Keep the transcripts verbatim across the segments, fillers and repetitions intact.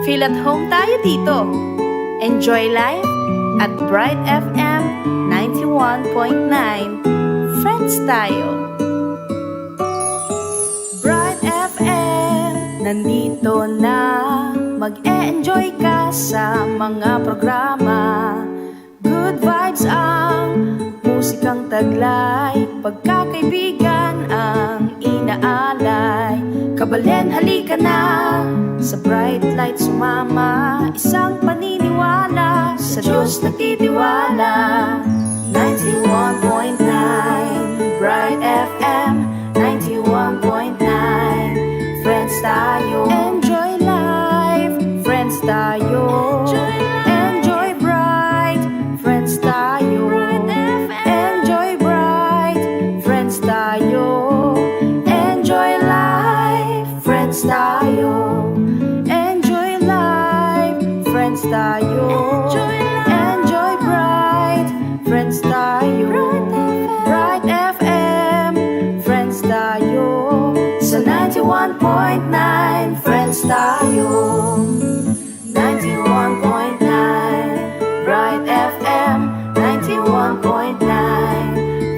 Feel at home tayo dito. Enjoy life at Bright F M ninety-one point nine. Friends tayo. Bright F M, nandito na. Mag-e-enjoy ka sa mga programa. Good vibes ang musikang taglay, pagkakaibigan ang inaalay. Kabalen, halika na, sa Bright Light sumama. Isang paniniwala, sa Diyos nagtitiwala. Ninety-one point nine Bright F M, ninety-one point nine. Friends tayo. Enjoy life, friends tayo. Enjoy life. Enjoy bright, friends tayo. Bright F M. Enjoy bright, friends tayo. Enjoy life, friends tayo. Enjoy life, friends tayo. Enjoy life. Enjoy bright, friends tayo. Bright F M. Bright F M, friends tayo. Sa ninety-one point nine, friends tayo. Ninety-one point nine Bright F M, ninety-one point nine.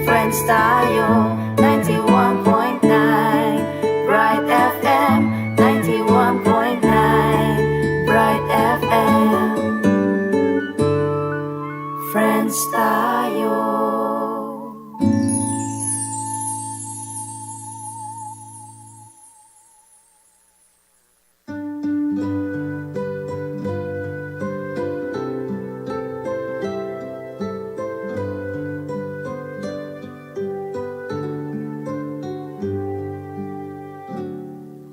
Friends tayo, ninety-one point nine Bright F M, ninety-one point nine Bright F M. Friends tayo.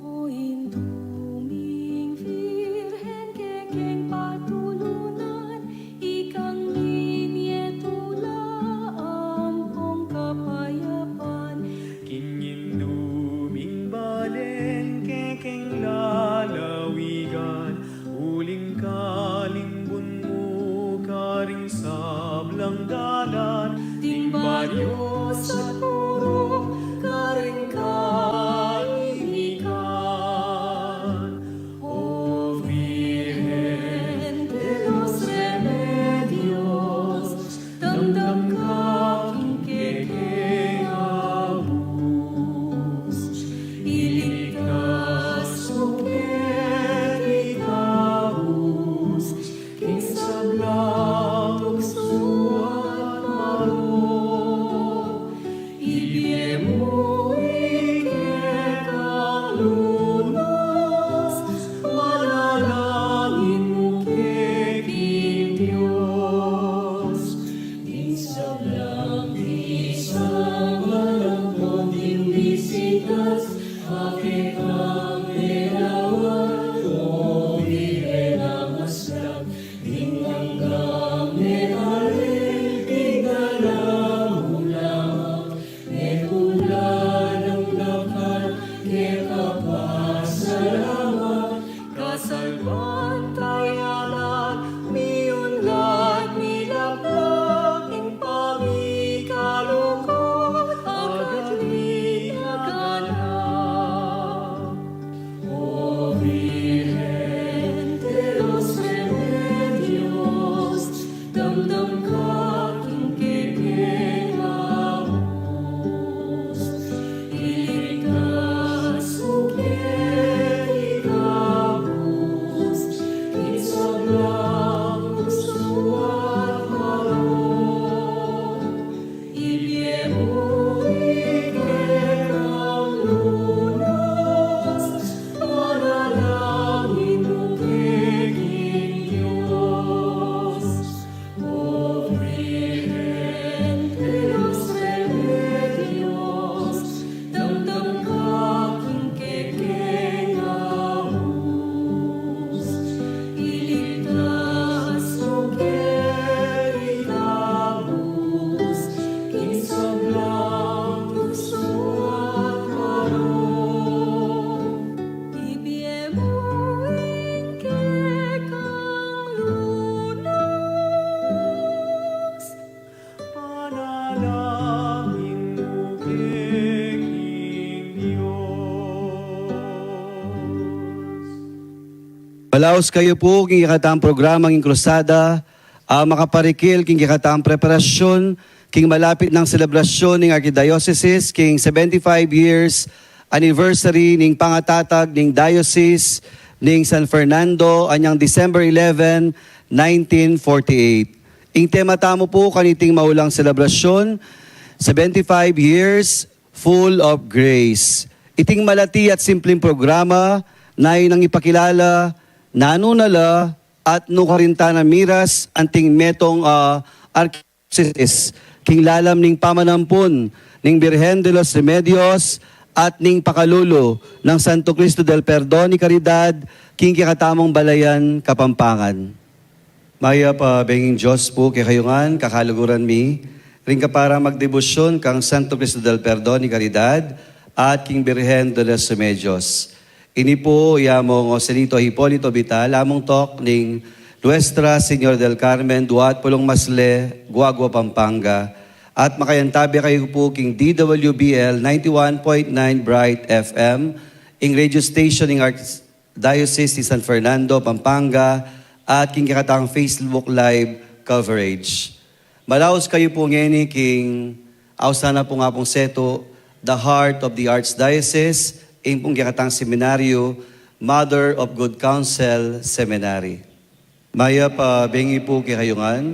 O Indu ming Virgen, kekeng patulunan, ikang minie tula ampong kapayapan. King Indu ming balen, kekeng lalawigan, uling kalimbun mu karing sablang dalan, ding banyos at purok karing kaimikan. O Virgen de los Remedios, damdam ka king kekeng abus, iligtas mu kekit abus king sablang tuksu at marok. Ibie mu ing kekang lunas, manalangin mu ke king Dios. Ing sablang pisang alang konting bisitas, a kekang linawan, o Virgen a maskang, ing anggang metalin, ing gala mu lamang, mekulan nang dakal, keka pa Malaus kayu pu king kekatang programang ing Krusada, a makaparikil king kekatang preparasyon king malapit nang selebrasyon ning Arkidiocese king seventy-five years anniversary ning pangatatag ning Diocese ning San Fernando anyang December eleven, nineteen forty-eight. Ing tema tamu pu kaniting maulang selebrasyon, seventy-five years full of grace. Iting malati at simpleng programa na inang ipakilala nanu na la at nukarin ta na miras anting metung a arkidiocese king lalam ning pamanampun ning Birhen de los Remedios at ning pakalulu nang Santo Cristo del Perdon y Caridad king kekatamung balayan Kapampangan. Mayap a benging Dios pu kekayu ngan, kakaluguran mi, ring kaparang magdebosyon kang Santo Cristo del Perdon y Caridad at king Birhen de los Remedios. Ini pu i Among Joselito Hipolito Vital, Among Tok ning Nuestra Señora del Carmen, Duat, Pulong Masle, Guagua, Pampanga. At makayantabi kayu pu king D W B L ninety-one point nine Bright F M, ing radio station ning Arch- Diocese ni San Fernando, Pampanga, at king kekatang Facebook Live coverage. Malaus kayu pu ngeni king, au sana pu nga pung setu, the heart of the Archdiocese, ing pung kekatang seminaryo, Mother of Good Counsel Seminary. Mayap a bengi pu kekayu ngan.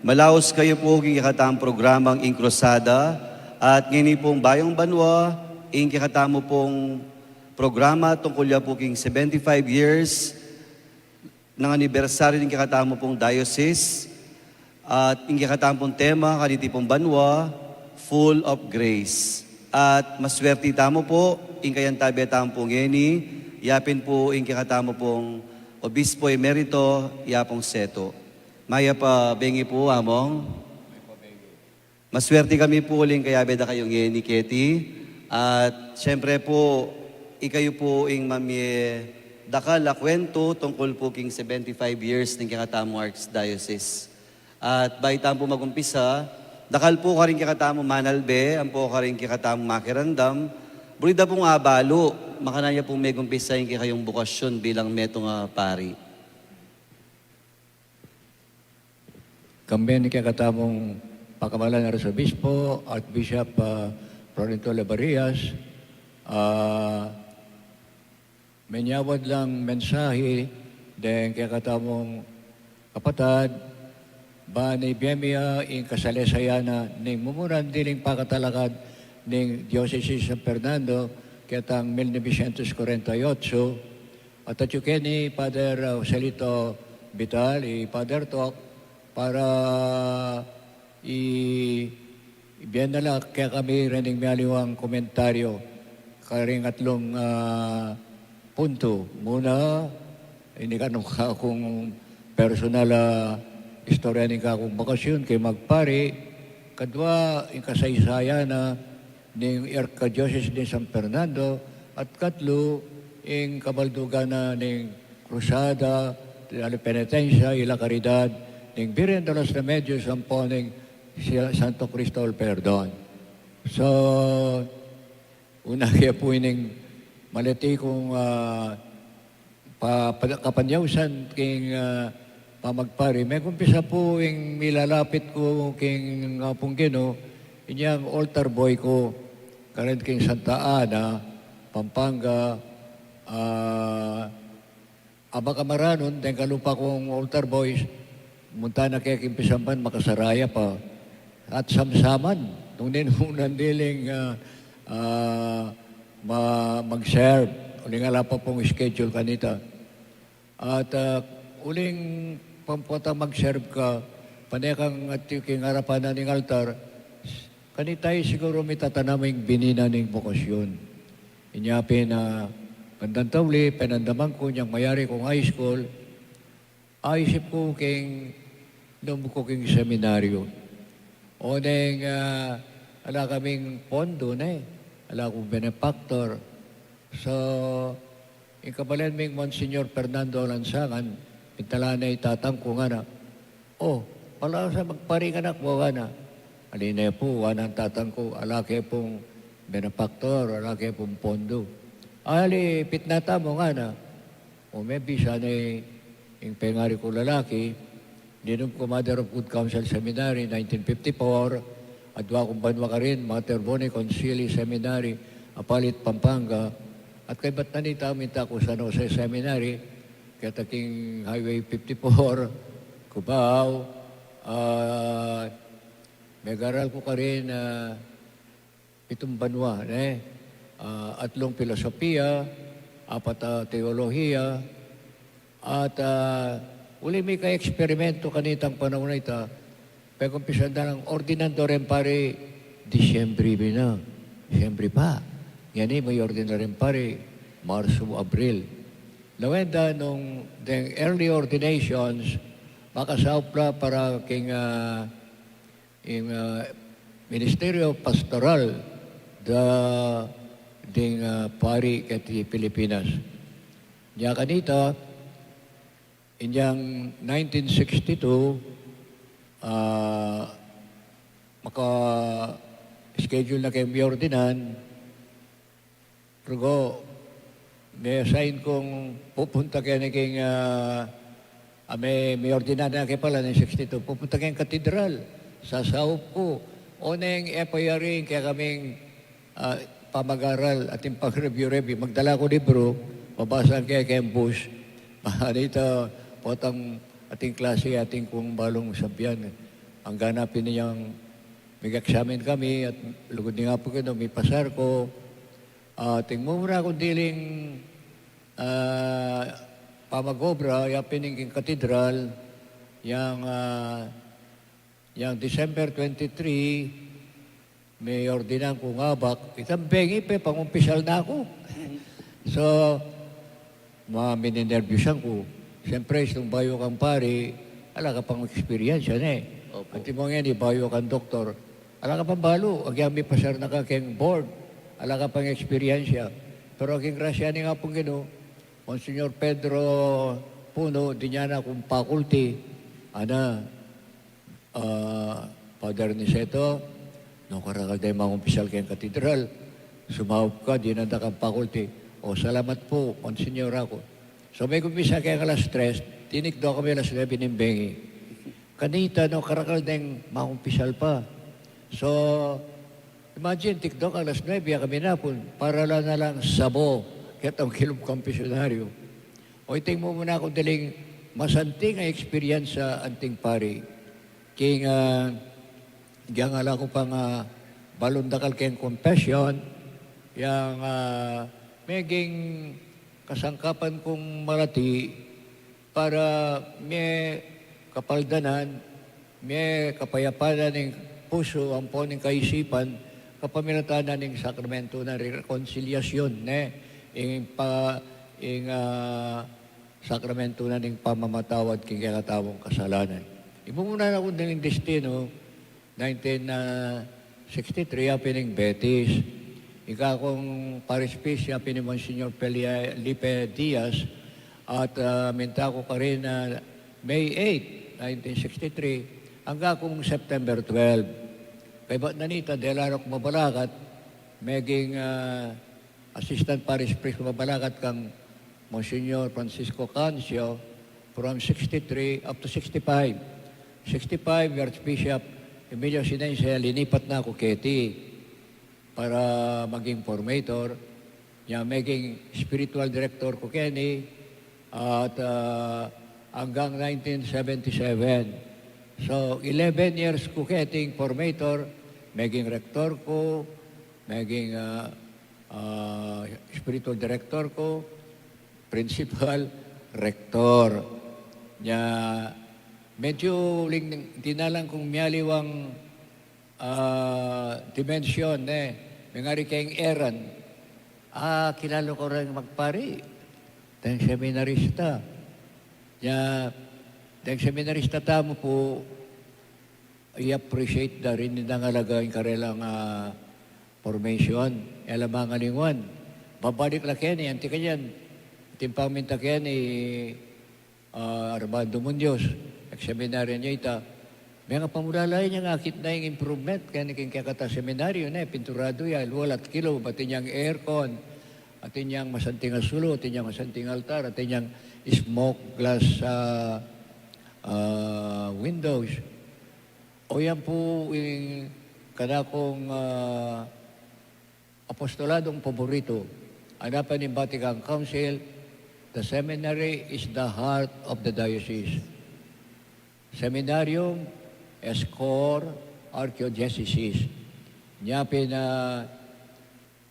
Malaus kayu pu king kekatang programang ing Krusada, at ngeni pung bayung banua, ing kekatamu pung programa tungkul ya pu king seventy-five years nang anibersaryu ning kekatamu pung diocese, at ing kekatamu pung tema kaniti pung banua, full of grace. At maswerti tamu pu, ing kayantabi tamu pu ngeni, yapin pu ing kekatamu pung Obispo Emerito, ya pung setu. Mayap a bengi pu, Among. Maswerti kami pu uling kayabe da kayu ngeni keti. At siyempre pu, ikayu pu ing mamie dakal a kwentu tungkul pu king seventy-five years ning kekatamung Archdiocese. At bayu tamu pu magumpisa, dakal pu karing kekatamu manalbe, ampo karing kekatamu makiramdam, buri da pung abalu, makananu ya pung megumpisa ing kekayung bokasyon bilang metung a pari. Kambe ning kekatamung pakamalan a Arsobispo, Archbishop, ah, Florentino Levarias, ah, menyawad lang mensahe deng kekatamung kapatad, ban ibie mi ya ing kasalesayan na ning mumunan diling pakatalakad ning Diocese San Fernando ketang mil novecientos kwarenta y ocho, at atyu keni Father, uh, Joselito Vital, i Father Tok, para i-, ibie na la kekami rening mialiwang komentaryo karing atlung, ah, puntu. Muna, ini kanu kakung personal a istorya ning kakung bokasyon king magpari, kadwa, ing kasaysayan na ning Arkidiyosese ning San Fernando, at katlu, ing kabaldugan na ning Krusada, la Penitensya y la Caridad, ning Birhen de los Remedios, ampo ning si-, Santo Cristo del Perdon. So, una ke pu ining malati kung, ah, pa-, pa-, kapanyausan king, ah, pamagpari. Megumpisa pu ing milalapit ku king Apung Ginu, inyang altar boy ku, karin king Santa Ana, Pampanga, ah, abak a maranun, deng kalupa kung altar boys, munta na ke king pisamban, makasaraya pa. At samsaman, nung ninunan diling, ah, ah, ma-, mag-serve, uling ala pa pung schedule kanita. At, ah, uling pampota mag-serve ka, pane kang atyu king arapan na ning altar, kanita i siguru mitatanam ing bini na ning bokasyon. Inya pin, ah, bandang tauli, penandaman ku, inyang mayari kung high school, aisip ku king lumuku king seminaryo. Oneng, ah, ala kaming pondo ne, ala kung benefactor. So, ing kabalen ming Monsignor Fernando Lansangan, pintala ne i tatang ku ngana, "O, palasa magpari anak mu," ngana. "Ali ne pu," ngana ning tatang ku, "ala ke pung benefactor, ala ke pung pondo." "Ali, pitna tamu," ngana. O maybe sana ing pengari kung lalaki, ninum ku Mother of Good Counsel Seminary, nineteen fifty-four, adua kung banua karin, Mater Boni Conciliis Seminary, Apalit, Pampanga, at kaybat na nita, minta ku San Jose Seminary, keta king Highway fifty-four, Cubao, ah, megaral ku karin, ah, pitung banua, ne? Ah, atlung pilosopiya, apat a teolohiya, at, ah, uli mi ka eksperimento kanitang panaun a ita, pegumpisan da nang ordinando reng pari, Disyembre na, Disyembre pa. Ngeni, may ordinando reng pari, Marso, Abril. Lawen da nung deng early ordinations, makasaup la para king, ah, ing, ah, ministeryo pastoral da ding, ah, pari keti Pilipinas. Nya kanita, inyang nineteen sixty-two, ah, maka-schedule na keng miordinan, Rugo, me-assign kung pupunta keni king, ah, ah, me-, miordinan na ke pala ning sixty-two. Pupunta keng katedral, sasaup ku. O neng e pa yari ing kekaming, ah, pamagaral at ing pag-review-review. Magdala ku libru, mabasa ke keng bus. Anita, potang ating klase, atin kung balung sabian. Angga na pin inyang mig-examine kami at lugud ning Apung Ginu, mipasar ku. Ah, tingmumuna kung diling, ah, pamag-obra, ya pin ing katedral, yang, ah, yang December twenty-three, me-ordinan kung abak, itang bengi pe, pangumpisal na ku. So, ma-, mininerbyusan ku. Siyempre, nung bayu kang pari, ala ka pang eksperyensya, ne? Opo. Antimo ngeni, bayu kang doktor, ala ka pang balu, agyang mipasar na ka keng board, ala ka pang eksperyensya. Pero king grasya ning Apung Ginu, Monsignor Pedro Puno, dinya na kung faculty, ana, ah, Father Niceto, nung karakal deng mangumpisal keng katedral, sumaup ka, dinan da kang faculty. O, salamat pu, Monsignor, aku. So, megumpisa keng alas tres, tinikdo kami alas nuebe ning bengi. Kanita, nung karakal deng mangumpisal pa. So, imagine, tikdo ka alas nuebe, ya kami napun, para la na lang sabo, ketang kilub kang misyonaryu. O, iting mumuna kung diling masanting a eksperyensya anting pari. King, ah, agyang ala ku pang, ah, balung dakal keng confession, yang, ah, meging kasangkapan kung malati para me kapaldanan, me kapayapan na ning pusu, ampo ning kaisipan, kapamilatan na ning sakramento na ning rekonsilyasyon, ne? Ing pa-, ing, ah, sakramento na ning pamamatawad king kekatamung kasalanan. Imumuna na ku ning destino, nineteen sixty-three, ya pin ing Betis. Ika kung parish priest, ya pin i Monsignor Felipe Diaz, at, ah, minta ku karin, ah, May eight, nineteen sixty-three, angga kung September twelve. Kaybat na nita, dela rok mabalakat, meging, ah, assistant parish priest mabalakat kang Monsignor Francisco Cancio from sixty-three up to sixty-five. Sixty-five, Archbishop Emilio Sinencia, linipat na ku keti para maging formator. Nya, meging spiritual director ku keni, at, ah, anggang nineteen seventy-seven. So, eleven years ku keting formator, meging rector ku, meging, ah, ah, spiritual director ku, principal, rector. Nya, medyo ling-, dinalan kung mialiwang, ah, dimensyon, ne. Mengari keng Aaron. Ah, kilala ku reng magpari. Deng seminarista. Nya, deng seminarista tamu pu, i-appreciate da rin, dang alaga ing karelang, ah, formation, e la mangalinguan. Babalik la keni, anti kanyan, atin pang minta keni, ah, Armando Muñoz, ex-seminaryo nya ita. Mengapamulala ya, nya akit na ing improvement keni king kekatang seminaryo, ne, pinturadu ya, lualat kilub, atin yang aircon. Atin yang masanting a sulu, atin yang masanting altar, atin yang smoke glass, ah, ah, windows. O yan pu ing kanakung, ah, apostoladung paboritu. Anapan ning Vatican Council, the seminary is the heart of the diocese. Seminarium est cor archidiocesis. Nya pin, ah,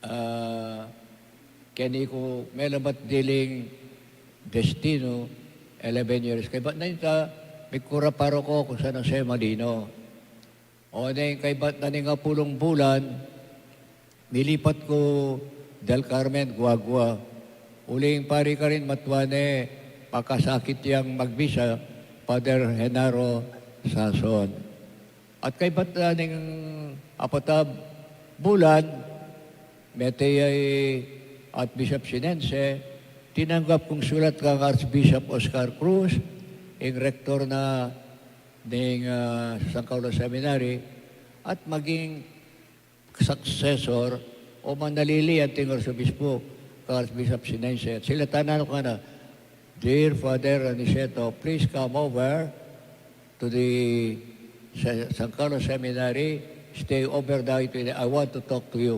ah, keni ku melabat diling destinu, eleven years. Kaybat na ita, migkura paroko ku San Jose Malino. O neng kaybat na ning apulung bulan, milipat ku Del Carmen, Guagua. Uling pari karin matua ne, pakasakit yang magbisa, Father Genaro Sason. At kaybat na ning apat a bulan, mete ya i Archbishop sinense, tinanggap kung sulat kang Archbishop Oscar Cruz, ing rektor na ning, ah, San Carlos Seminary, at maging successor o manalili anting arsobispo kang Archbishop sinense. At silatan na ku ngana, "Dear Father Aniceto, please come over to the Sa-, San Carlos Seminary, stay overnight with, I want to talk to you."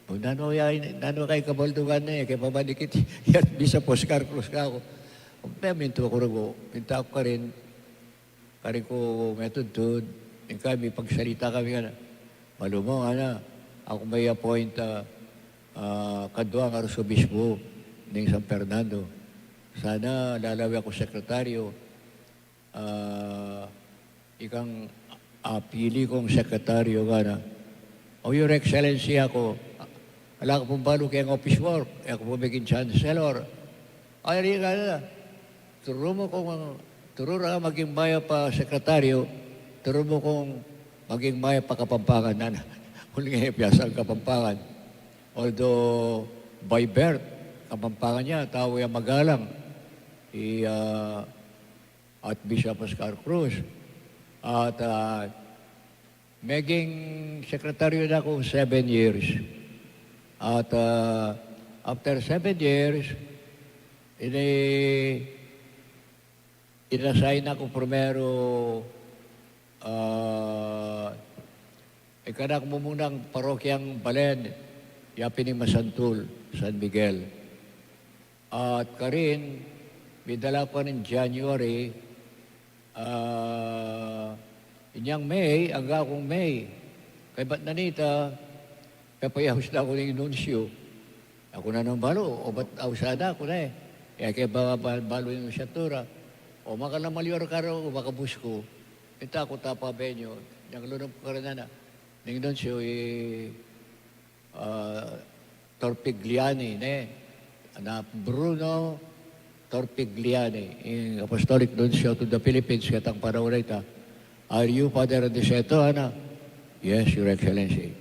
"O, nanu ya, nanu kaya kabaldugan na yan, kaya pamanikit yan, Archbishop Oscar Cruz kaku." Kaya mintu ku rugu, minta ku karin, karin ku metudtud, ing kami pagsalita kami ngana, "Malu mu ngana, aku may appoint, ah, ah, kaduang arsobispo ning San Fernando. Sana lalawe aku sekretaryo, ah, ikang apili kung sekretaryo," ngana. "O, Your Excellency, aku, ala ku pung balu keng office work, e aku pu maging chancellor." "Ay, ali ka na. Turu mu kung, turu ra maging mayap a sekretaryo, turu mu kung maging mayap a Kapampangan na." Uling e ya piyasang Kapampangan. Although by birth, Kapampangan ya, tau yang magalang. I, ah, Archbishop Oscar Cruz. At, ah, meging sekretaryo na ku seven years. At, ah, after seven years, ini, inassign na ku primero, ah, ing kanak mumunang parokyang balen, ya pin ing Masantul, San Miguel. At karin, midala ku karin January, ah, inyang May, angga kung May. Kaybat na nita, pepayaus na ku ning nuncio. Aku na nang balu, o bat ausan na ku ne. Kaya kaya ba, ba, balu ing nunsiatura. O makalamal yu karin, o makabus ku. Ita ku tapa benyo, inyang lunub ku karin na. Ning nuncio, i ah, Torpigliani, ne? Na Bruno Torpigliani, ing Apostolic Nuncio to the Philippines, ketang panaun a ita. "Are you Father Aniceto?" ngana. "Yes, Your Excellency."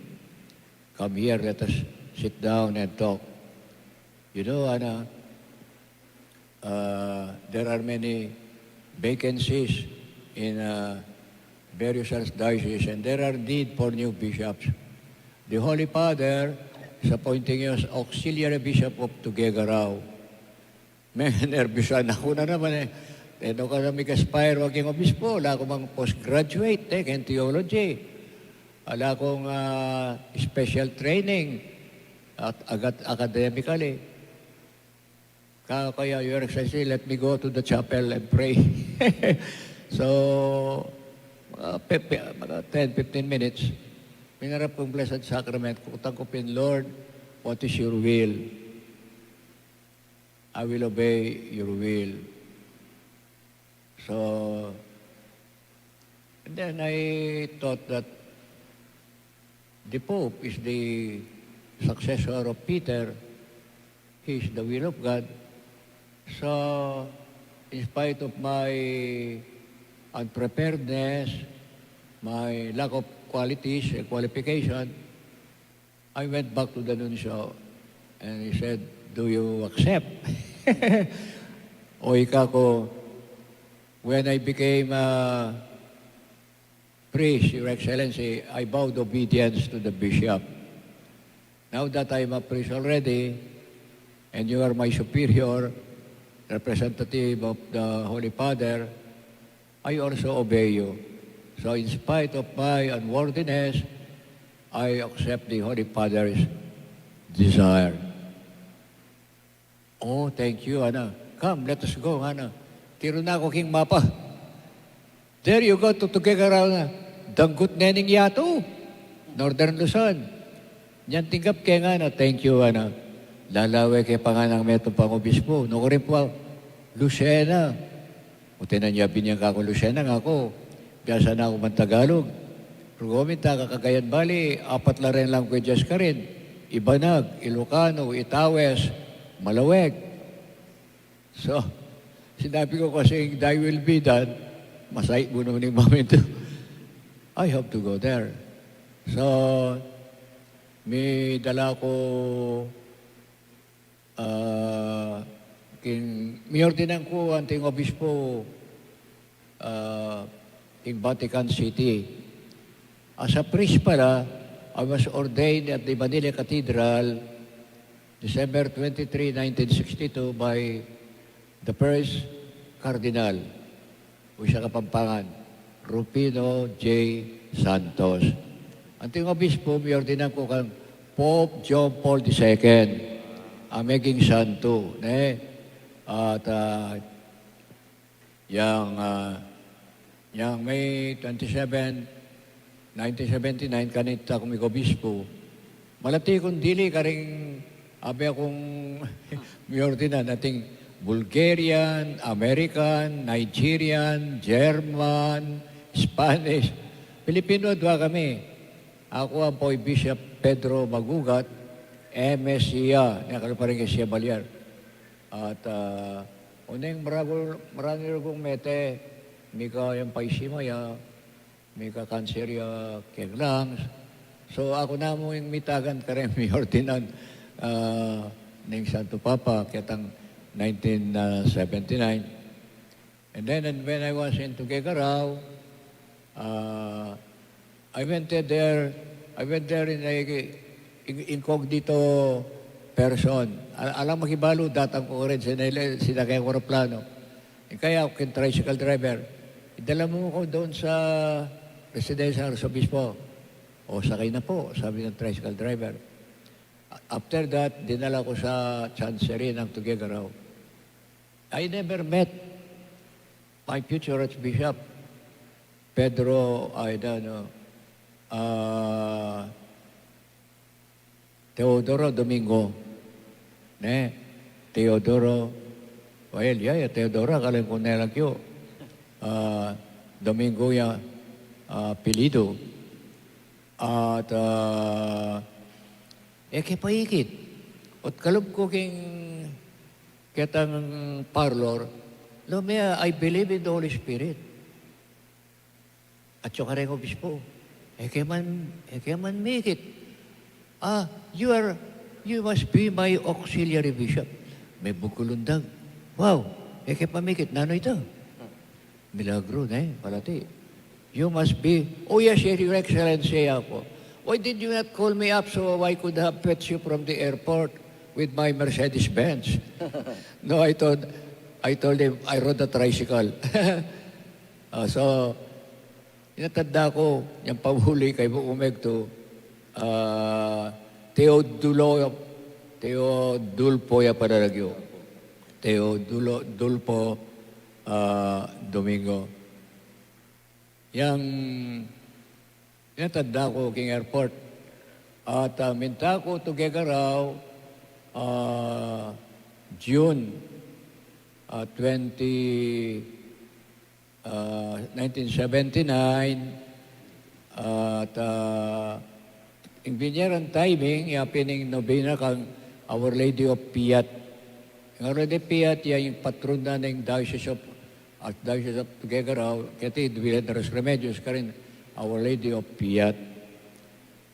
"Come here, let us sit down and talk." "You know, ngana, uh, there are many vacancies in, uh, various archdioceses, and there are need for new bishops. The Holy Father is appointing you as auxiliary bishop of Tuguegarao." Me, nerbyusan na ku na naman e. E, nu ka na mag-aspire maging obispo, ala ku mang postgraduate, e, keng theology. Ala kung, ah, special training at agad academically. Ka-, kaya, "Your Excellency, let me go to the chapel and pray." So, mga pe-, pe-, mga ten, fifteen minutes, minarap kung Blessed Sacrament, kutang ku pin, "Lord, what is your will? I will obey your will." So, and then I thought that the Pope is the successor of Peter. He is the will of God. So, in spite of my unpreparedness, my lack of qualities and qualification, I went back to the nuncio and he said, "Do you accept?" O ika ku, "When I became a priest, Your Excellency, I vowed obedience to the bishop. Now that I'm a priest already, and you are my superior, representative of the Holy Father, I also obey you. So in spite of my unworthiness, I accept the Holy Father's desire. "Oh, thank you," ana. "Come, let us go," ana. Tiru na ku king mapa. "There you go to Tuguegarao na. Danggut ne ning yatu. Northern Luzon." Inyang tinggap ke ngana, "Thank you," ana. "Lalawe ke pa nganang metung pang obispo. Nukarin pu?" "Lucena." "O, tinan ya, binyan ka kung Lucena," ngaku. "Biasa na ku man Tagalog. Rugomin ta ka Cagayan Valley, apat la reng languages karin. Ibanag, Ilocano, Itawes, Malaweg." So, sinabi ku kasing, "Thy will be done." Masakit mu naman ing mamintu. I have to go there. So, midala ku, ah, king, miordinan ku anting obispo, ah, king Vatican City. As a priest pala, I was ordained at the Manila Cathedral, December twenty-three, nineteen sixty-two, by the first Cardinal, o siya Kapampangan, Rufino J. Santos. Anting obispo, miordinan ku kang Pope John Paul the Second, a meging santo, ne? At, ah, yang, ah, yang May twenty-seven, nineteen seventy-nine, kanita ku migobispo. Malati kung dili karing abe kung miordinan, ating Bulgarian, American, Nigerian, German, Spanish. Pilipino, dua kami. Aku ampo i Bishop Pedro Magugat, M S C ya, ne, kalupa rin kang Siya Baliar. At, ah, oneng maragul, maragul kung mete, mika emphysema ya, mika cancer ya keng lungs. So, aku namu ing mitagan kareng miordinan, ah, ning Santo Papa, ketang nineteen seventy-nine. And then, and when I was in Tuguegarao, ah, I went there, I went there in a, in, incognito person. Al-, alang makibalu, datang ku karin, sinele-, sinake ku eroplano. Ing kaya ku king tricycle driver, "Idala mu ku doon sa residensya ng Arsobispo." "O, sakay na po," sabi ng tricycle driver. A-, after that, dinala ku sa Chancery ng Tuguegarao. I never met my future Archbishop, Pedro, ay, ano, ah, Teodoro Domingo. Ne? Teodoro. Well, ya, ya, Teodoro, akala ku ne lang yu. Ah, Domingo ya, ah, apelyidu. At, ah, e ke pa ikit. Ot kalub ku king ketang parlor, "Lo, me, I believe in the Holy Spirit." At yung kareng obispo, "E ke man, e ke man mikit. Ah, you are, you must be my auxiliary bishop." Me bugkulundag. "Wow, e ke pa mikit. Nanu ita?" Milagro, ne? Palati. "You must be, oh yes, yes, Your Excellency," ako. "Why did you not call me up so I could have fetched you from the airport with my Mercedes-Benz?" "No," I told, I told him, "I rode a tricycle." Ah, so, inatanda ku, yang pamuli kay Bukong Megtu, ah, Teodulo, Teodulfo ya pala lagyu. Teodulo, Dulfo, ah, Domingo. Yang inatanda ku king airport. At, ah, minta ku Tuguegarao, ah, June, ah, twenty, ah, nineteen seventy-nine, at, ah, ing binie rang timing, ya pin ing nobena kang Our Lady of Piat. Ing Our Lady of Piat, ya ing patron na ning Diocese of, Archdiocese of Tuguegarao, keti Duila de los Remedios, karin Our Lady of Piat.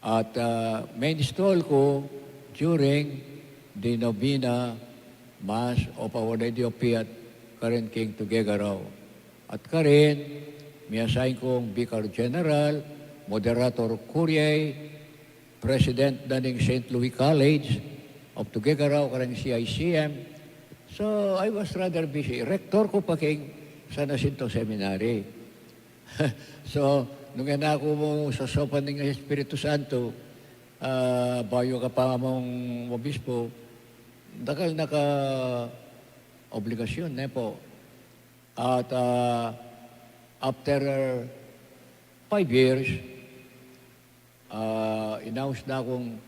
At, ah, ma-install ku during the novena Mass of Our Lady of Piat, karin king Tuguegarao. At karin, mi-assign kung Vicar General, Moderator Curiae, President na ning Saint Louis College, of Tuguegarao, kareng C I C M. So, I was rather busy. Rector ku pa king San Jacinto Seminary. So, nung e na ku mu sasaupan ning Espiritu Santo, ah, bayu ka pa mung obispo, dakal na ka obligasyon, ne po. At, ah, after five years, ah, inaus na kung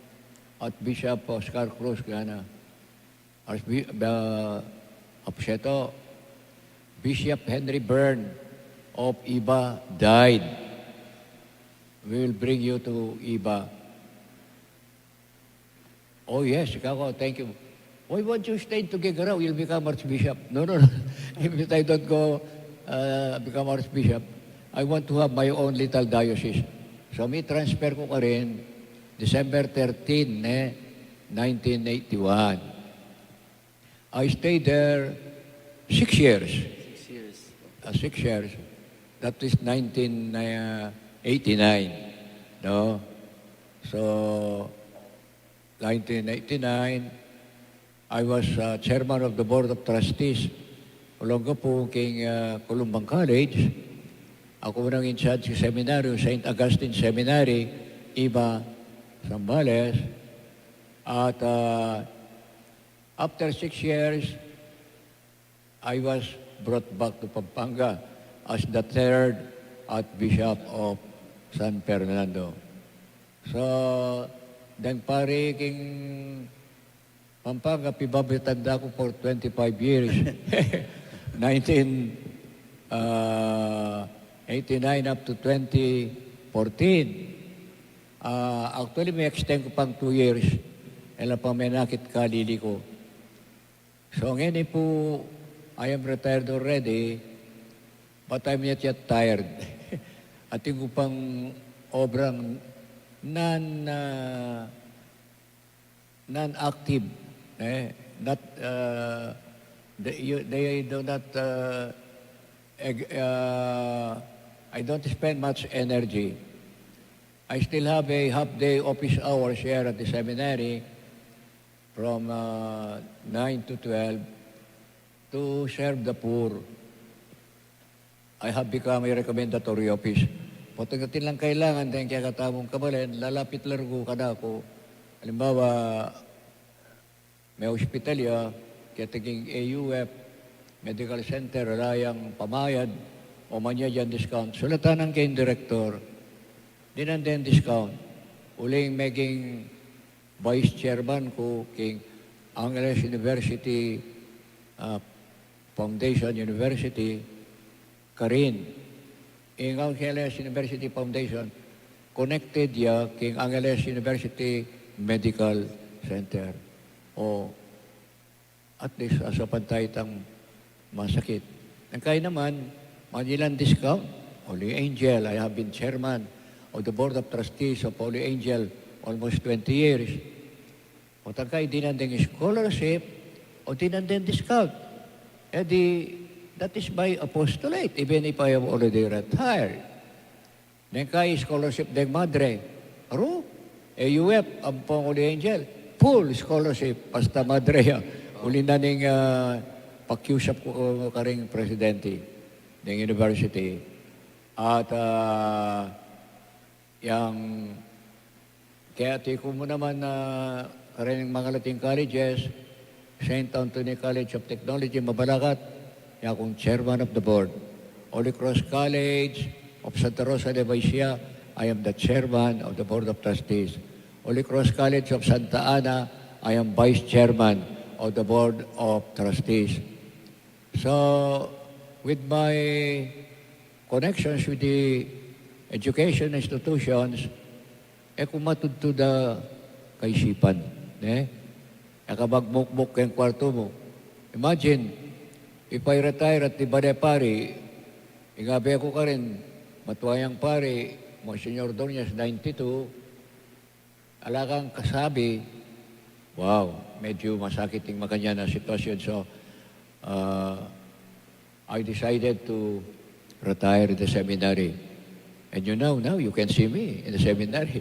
Archbishop Oscar Cruz, kaya na, Archbi-, ah, Archbishop, Bishop Henry Byrne of Iba died. We will bring you to Iba. Oh, yes, ikaw ko, thank you. Why won't you stay in Tuguegarao? You'll become Archbishop. No, no, no. If I don't go, uh, become Archbishop, I want to have my own little diocese. So, mi-transfer ku karin, December thirteen, eh, nineteen eighty-one. I stayed there six years. Six years. Uh, six years. That is nineteen eighty-nine. No? So, nineteen eighty-nine, I was, uh, chairman of the Board of Trustees. Olungga pu king, uh, Columban College. Aku nang in charge king seminaryo, Saint Augustine Seminary, Iba, Zambales. At, uh, after six years, I was brought back to Pampanga as the third Archbishop of San Fernando. So, deng pari king Pampanga, pibabatan da ku for twenty-five years. Nineteen, uh, eighty-nine up to twenty fourteen. Uh, actually, mi-extend ku pang two years. E la pa menakit kalili ku. So, ngeni pu, I am retired already, but I'm not yet tired. Atin ku pang obrang non, ah, non-active, eh, not, ah, they, you, they do not, ah, eg-, ah, I don't spend much energy. I still have a half day office hours here at the seminary from, uh, nine to twelve to serve the poor. I have become a recommendatory office. Potang atin lang kailangan, deng kekatamung kabalen, lalapit la rugu kanaku. Halimbawa, me-ospital ya, keti king A U F Medical Center, ala yang pamayad, o manyad yang discount. Sulatan na king direktor, dinan deng discount. Uling meging vice chairman ku king Angeles University, ah, Foundation University, karin. Ing Angeles University Foundation, connected ya king Angeles University Medical Center. O, at least, asaupan taya itang masakit. Nung kaya naman, manyaman yang discount, Holy Angel, I have been chairman of the Board of Trustees of Holy Angel almost twenty years. O tangkay, dinan deng scholarship, o dinan deng discount. E di, that is my apostolate, even if I have already retired. Nung kaya scholarship deng madre, aru, A U F, ampong Holy Angel, full scholarship, basta madre ya. Uli na ning, ah, pakiusap ku, uh, karing presidente deng university. At, ah, yang keti ku mu naman, ah, karing makalating colleges, Saint Anthony College of Technology, Mabalacat, ya kung chairman of the board. Holy Cross College of Santa Rosa de Vizcaya, I am the chairman of the Board of Trustees. Holy Cross College of Santa Ana, I am vice chairman of the Board of Trustees. So, with my connections with the education institutions, e ku matudtud a kaisipan, ne? E ka magmukmuk keng kwartu mu. Imagine, if I retire at di bale pari, ing abe ku karin, matua yang pari, Monsignor Doñas, ninety-two, ala kang kasabi, wow, medyo masakit ing makanyan a sitwasyon. So, uh, I decided to retire the seminary. And you know, now you can see me in the seminary.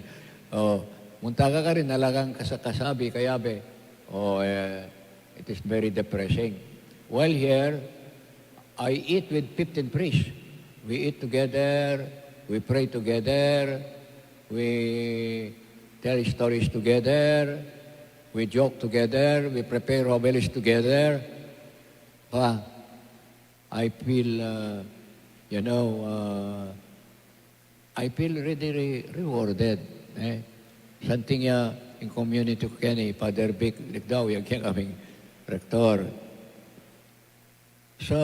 O, munta ka karin, ala kang kasa-, kasabi, kayabe, Oh, eh, it is very depressing. While here, I eat with fifteen priests. We eat together, we pray together, we tell stories together, we joke together, we prepare homilies together. Pa, I feel, uh, you know, uh, I feel really re-, rewarded, eh. Santing ya ing community ku keni, Father Vic Ligdao, yang keng aming rektor. So,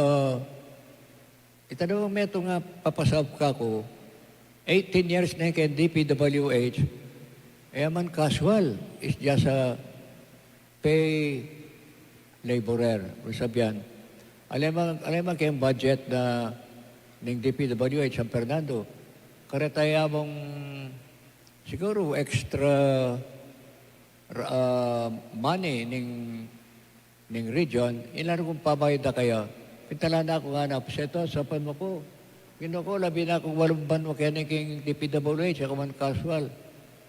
ita na metung a papasaup kaku, eighteen years ne keng D P W H, e ya man casual, is just a pay laborer, ibig sabihin. Alema, alema keng budget na ning D P W H San Fernando. Kareta ya mung siguru extra, ah, money ning, ning region, ing laru kung pabayad da kaya. Pintalan na ku ngana, Seto, saupan mu ku. Ginu ku, labi na kung walung banua keni king D P W H, aku man casual.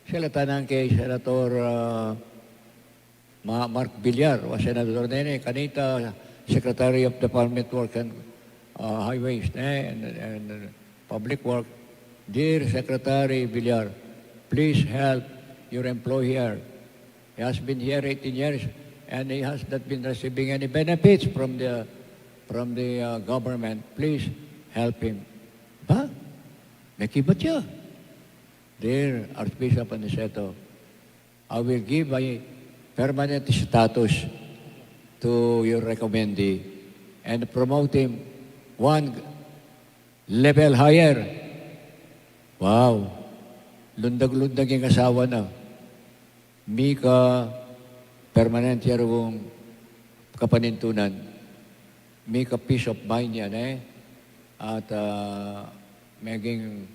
Sila tanang kay Senator, ah, Ma-, Mark Villar, wa senador nene, kanita, Secretary of Department Work and, uh, Highways, ne, and, and, uh, Public Work. Dear Secretary Villar, please help your employee here. He has been here eighteen years and he has not been receiving any benefits from the, from the, uh, government. Please help him. Ba? Mekibat ya. Dear Archbishop Aniceto, I will give a permanent status to your recommendee and promote him one level higher. Wow. Lundag-lundag ing asawa na. Mika permanent ya rung kapanintunan. Mika peace of mind yan, eh. At, ah, meging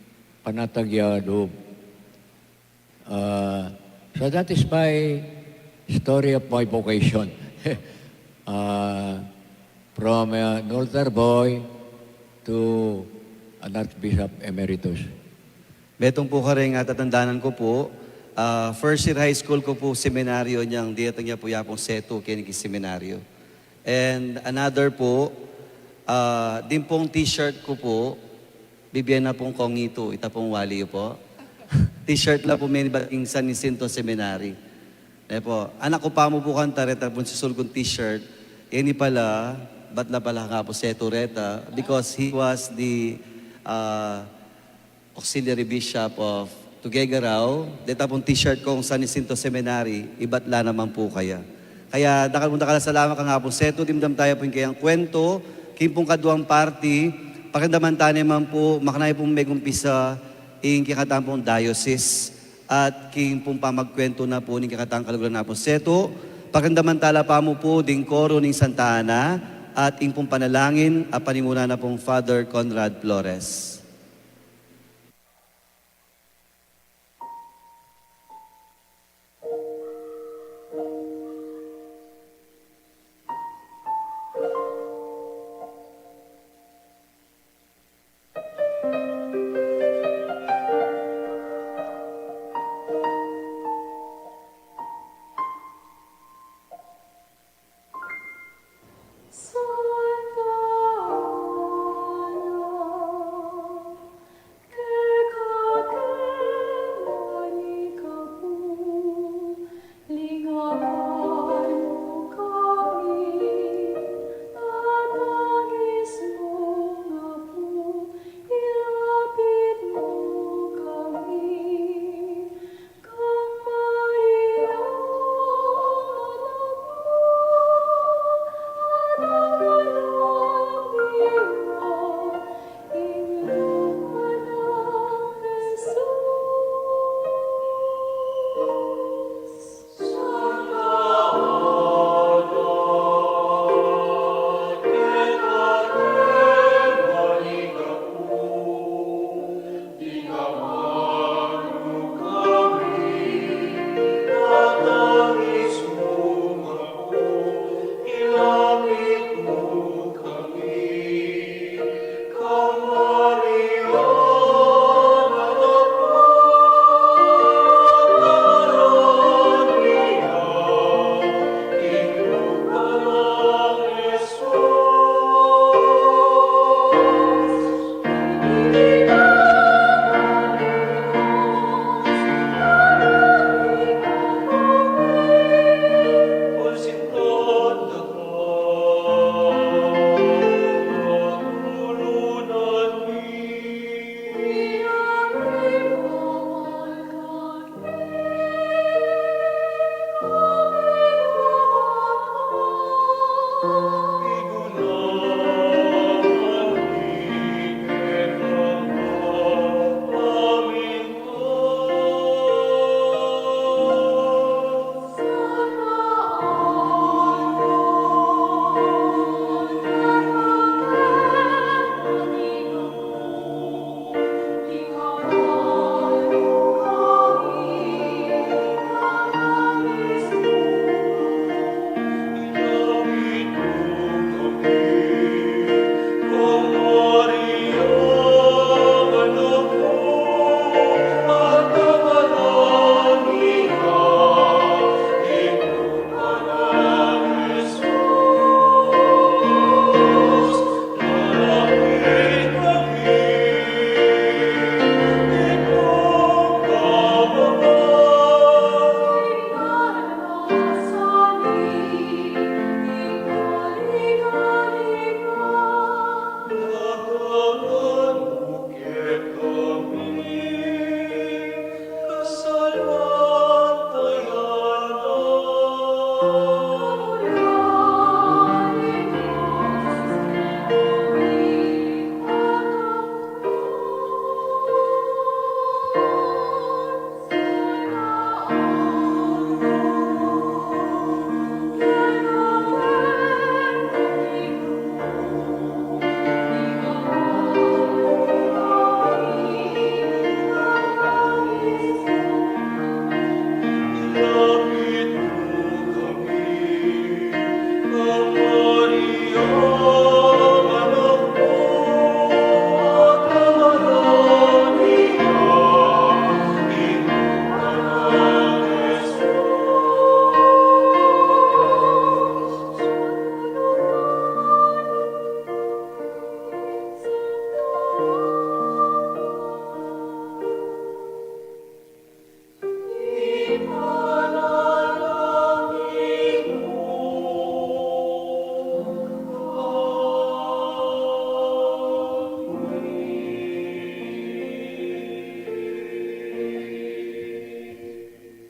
panatag ya loob. Uh, so that is my story of my vocation. Uh, from, uh, an altar boy to an Archbishop Emeritus. Metung pu karing, ah, tatandanan ku pu, ah, first year high school ku pu seminaryo nyang diretang ya pu ya pung setu keni king seminaryo. And another pu, ah, ding pung t-shirt ku pu, bibie na pung kong itu, ita pung wali yu pu. T-shirt la pu menibat king San Jacinto Seminary. Ne pu, anak ku pa mu pu kanta reta pung sisul kung t-shirt. Ini pala, bat la pala nga pu setu reta, because he was the, ah, Auxiliary Bishop of Tuguegarao, deta pung t-shirt kung San Jacinto Seminary, ibat la naman pu kaya. Kaya dakal pung dakal a salamat kang Apung Setu, dimdam taya pu ing kayang kwento, king pung kaduang parti, pakiramdaman taya naman pu, makanyan pung megumpisa ing kekatang pung diocese, at king pung pamagkwento na pu ning kekatang kaluguran Apung Setu, pakiramdaman tala pa mu pu ding koro ning Santa Ana, at ing pung panalangin a panimuna na pung Father Conrad Flores.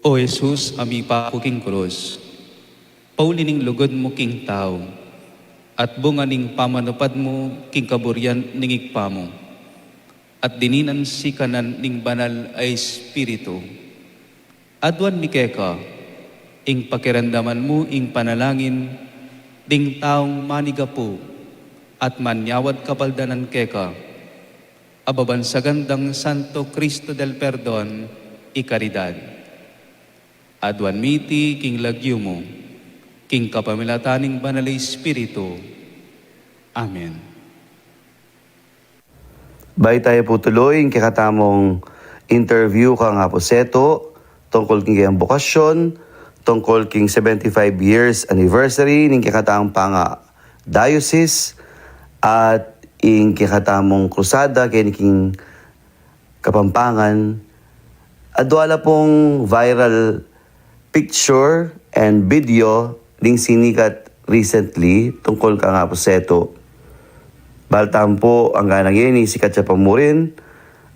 O Jesus, a mipaku king krus, pauli ning lugud mu king tau, at bunga ning pamanupad mu king kaburian ning Ibpa mu, at dininan sikanan ning Banal a Espiritu. Aduan mi keka ing pakiramdaman mu ing panalangin ding taung manigapu at manyawad kapaldanan keka, a babansagan dang Santo Cristo del Perdon y Caridad. Aduan mi iti king lagyu mu, king kapamilatan ning Banal a Espiritu. Amen. Bayu tayu pu tuluy ing kekatamung interview kang Apu Seto, tungkul king kayang bokasyon, tungkul king seventy-five years anniversary ning kekatamung panga diocese, at ing kekatamung krusada keni king Kapampangan. Adua la pung viral picture and video ding sinikat recently tungkul kang Apu Seto. Balita mu pu, angga ngeni sikat ya pa murin,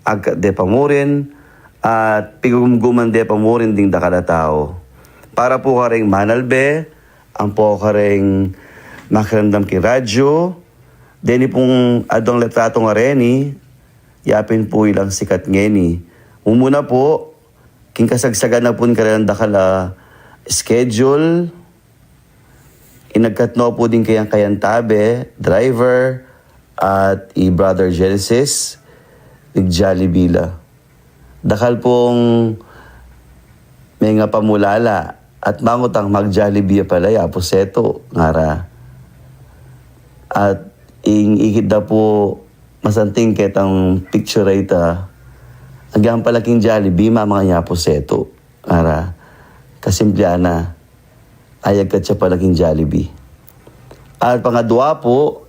agkat de pa murin, at pigugumguman de pa murin ding dakal a tau. Para pu kareng manalbe, ampo kareng makiramdam king radyu, deni pung aduang litratung areni, yapin pu ilang sikat ngeni. Mumuna pu, king kasagsagan na pu ning kanilang dakal a schedule, inagkat no pu ding kayang kayantabe, driver, at i Brother Genesis, nig-Jollibee la. Dakal pung mengapamulala at mangutang, "Mag-Jollibee ya pala i Apu Seto," ngara. At ing ikit da pu masanting ketang picture a ita, agyang pala king Jollibee, mamangan ya i Apu Seto, ngara. Kasimple na, ayagkat ya pala king Jollibee. At pangadua pu,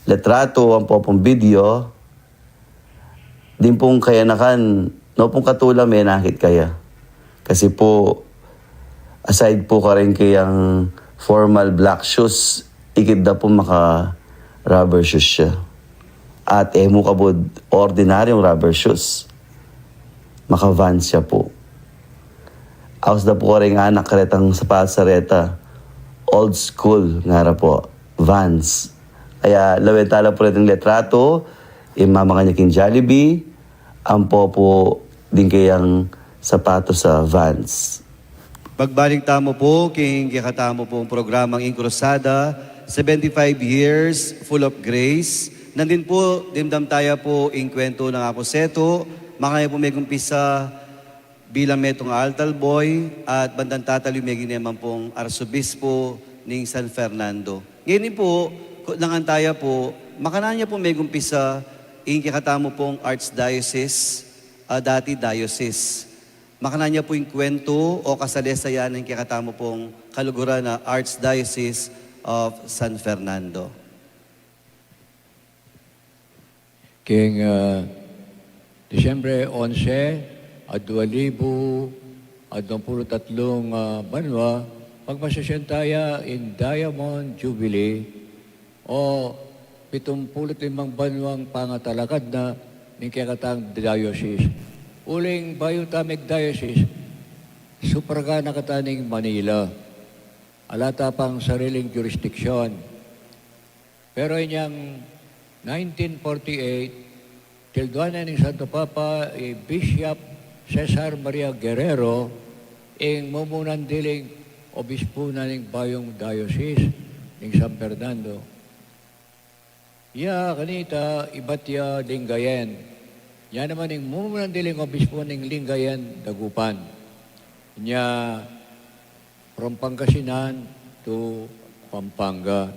litratu ampo pung video, ding pung kayanakan, no pung katula menakit kaya. Kasi pu, aside pu kareng kayang formal black shoes, ikit da pu maka-rubber shoes ya. At e mu kabud ordinaryung rubber shoes. Maka-Vans ya pu. Aus da pu kareng anak, karetang sapatos a reta, old school, ngara pu, Vans. Kaya lawen ta la pu reting litratu, ing mamangan ya king Jollibee, ampo pu ding kayang sapatos a Vans. Magbalik tamu pu king kekatamu pung programang Ing Krusada, seventy-five years full of grace. Nandin pu, dimdam taya pu ing kwentu nang Apu Seto, makanyan pu megumpisa bilang metung a altar boy, at bandang tatalyu meging ne man pung arsobispo ning San Fernando. Ngeni pu, kutnangan taya pu, makanyan ya pu megumpisa ing kekatamu pung archdiocese, a, dati diocese. Makanyan ya pu ing kwentu o kasalesayan ning kekatamu pung kaluguran a Archdiocese of San Fernando. King, ah, Disyembre onse, adua libu adwang pulu't atlung, ah, banua, pagmasasyan taya ing Diamond Jubilee o pitumpulu't limang banuang pangatalakad na ning kekatang diocese. Uling bayu ta meg-diocese, supraga na kata ning Manila. Ala ta pang sariling jurisdiksyon. Pero inyang nineteen forty-eight, tilduan na ning Santo Papa i Bishop Cesar Maria Guerrero ing mumunan diling obispo na ning bayung diocese ning San Fernando. Ya kanita ibat ya Lingayen. Ya naman ing mumunan diling obispo ning Lingayen, Dagupan. Nya from Pangasinan to Pampanga.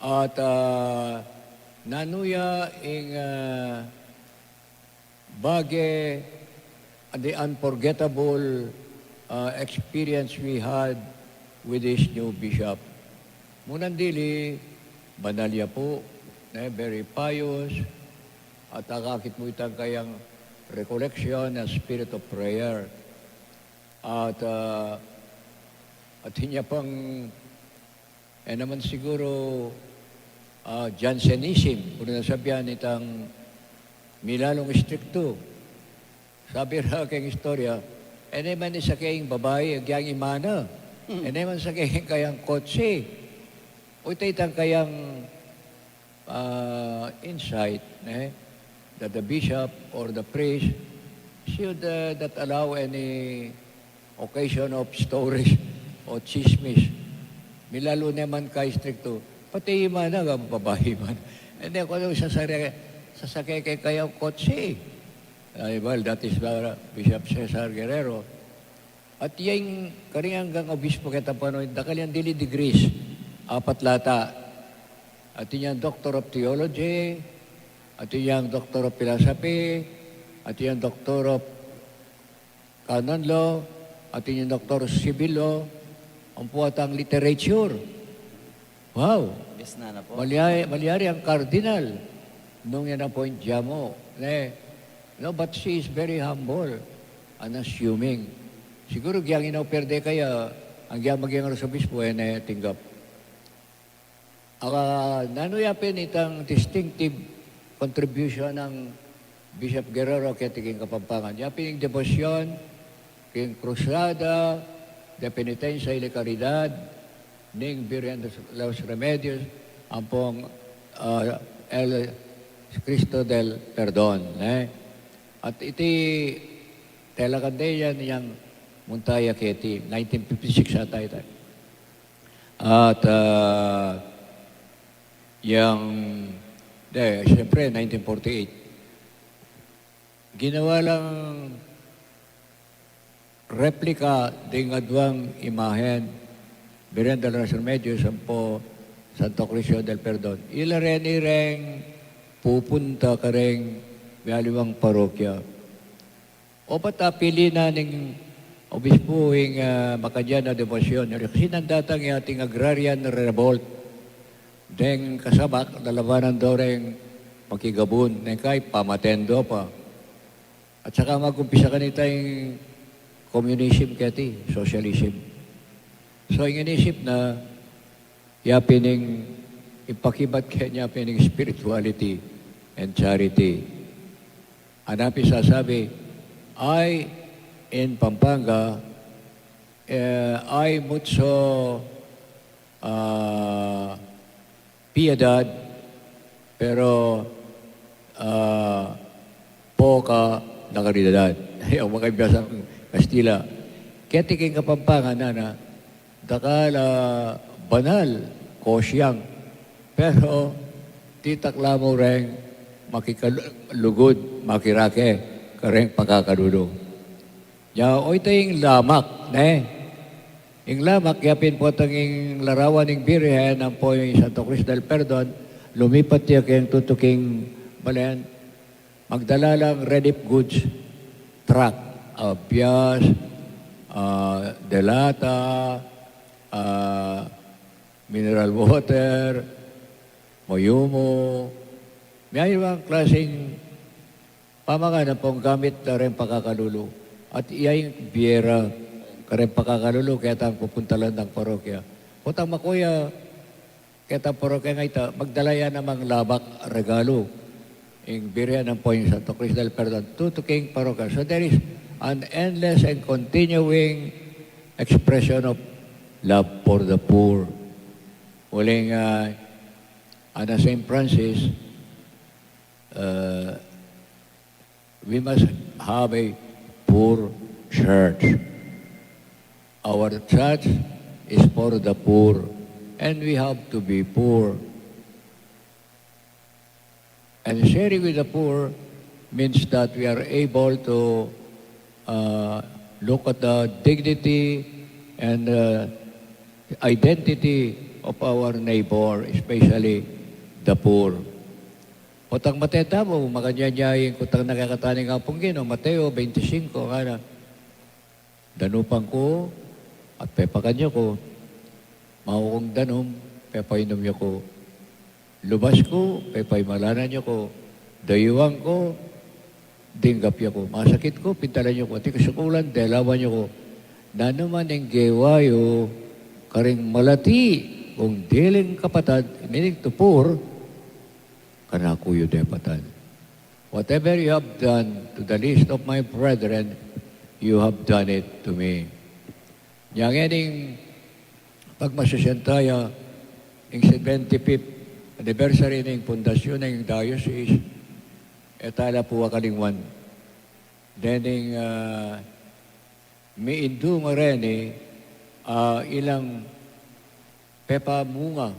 At, ah, nanu ya ing, ah, bage and the unforgettable, ah, experience we had with this new bishop. Munan dili, banal ya pu, ne, very pious, at akakit mu itang kayang recollection and spirit of prayer. At, ah, at inya pang, e naman siguro, ah, Jansenism, kung nasabihan itang milalung istrikto. Sabi ra keng istorya, E ne man sakeng babai, agyang imana. Hmm. E ne man sakeng kayang kotse. O ita itang kayang, ah, insight, ne? That the bishop or the priest should, uh, not allow any occasion of stories o chismis. Milalu ne man ka istrikto. Pati imana, babai man. E ne kanu sasare-, sasake ke kayang kotse. Ay, well, that is, uh, Bishop Cesar Guerrero. At yang karing anggang obispo keta panu, dakal yang dili degrees, apat lata. Atin yang Doctor of Theology, atin yang Doctor of Philosophy, atin yang Doctor of Canon Law, atin yang Doctor of Civil Law, ampo atang Literature. Wow! Yes na, na po. Malyari, malyari ang cardinal nung yan appoint ya mu, ne? No, but she is very humble, unassuming. Siguru agyang ina-offer de kaya, agyang maging arsobispo, e ne tinggap. Aka, nanu yapin itang distinctive contribution nang Bishop Guerrero keti king Kapampangan. Yapin ing debosyon king Cruzada de Penitencia y de Caridad ning Virgen de los Remedios ampong, ah, El Cristo del Perdon, ne? At iti tela kande yan yang munta ya keti, nineteen fifty-six ata ita. At, ah, yang, de, siyempre, nineteen forty-eight, ginawa lang replika ding aduang imahen, Virgen de los Remedios ampo Santo Cristo del Perdon. Ila reni reng pupunta kareng mialiwang parokya. Opat a pili na ning obispo ing, ah, makanyan a debosyon. Kasi nung datang ya ating agrarian revolt, deng kasabak, lalabanan do reng makigabun, neng kai pamaten do pa. At saka mag-umpisa kanita ing communism keti, socialism. So, ing inisip na, yapin ing ipakibat keni yapin ing spirituality and charity. Anapi sasabi, ay in Pampanga, eh, ay mucho, ah, piedad, pero, ah, poca la caridad. Ay, ang mga biyasang Kastila. Keti king Kapampangan, nana, dakal a banal, kosyang. Pero, titakla mu reng makikalugud, makirake, kareng pakakalulu. Ya, o ita ing lamak, ne? Ing lamak, yapin potang ing larawan ning Birhen, ampo ing Santo Cristo del Perdon, lumipat ya keng tutuking balen, magdala lang relief goods, truck, ah, bias, ah, de lata, ah, mineral water, mayumu, mayayuang klaseng pamakan ampong gamit da reng pakakalulu. At iya ing bie ra kareng pakakalulu, ketang pupuntalan dang parokya. Potang makuya, ketang parokya nga ita, magdala ya namang labak, regalu. Ing Birhen ampo ing Santo Cristo del Perdon, tutuking parokya. So there is an endless and continuing expression of love for the poor. Uling, ah, ana Saint Francis, uh, we must have a poor church. Our church is for the poor, and we have to be poor. And sharing with the poor means that we are able to, uh, look at the dignity and, uh, identity of our neighbor, especially the poor. Potang mate tamu, makanyan ya ing kutang na kekatamu ning Apung Ginu, Mateo twenty-five, ngana, danupan ku, at pepakan yu ku. Mau kung danum, pepainum yu ku. Lubas ku, pepaimalanan yu ku. Dayuan ku, dinggap yu ku. Masakit ku, pintalan yu ku. Atiu ku sukulan, delawan yu ku. Nanu man ing gewa yu karing malati, kung diling kapatad, meaning to poor, kanaku yu depatan. Whatever you have done to the least of my brethren, you have done it to me. Nya ngening pagmasusyan taya ing seventy-fifth anniversary ning pundasyon ning diocese, e tala pu akalingwan dening, ah, miindu ngareni, ah, ilang pepamunga,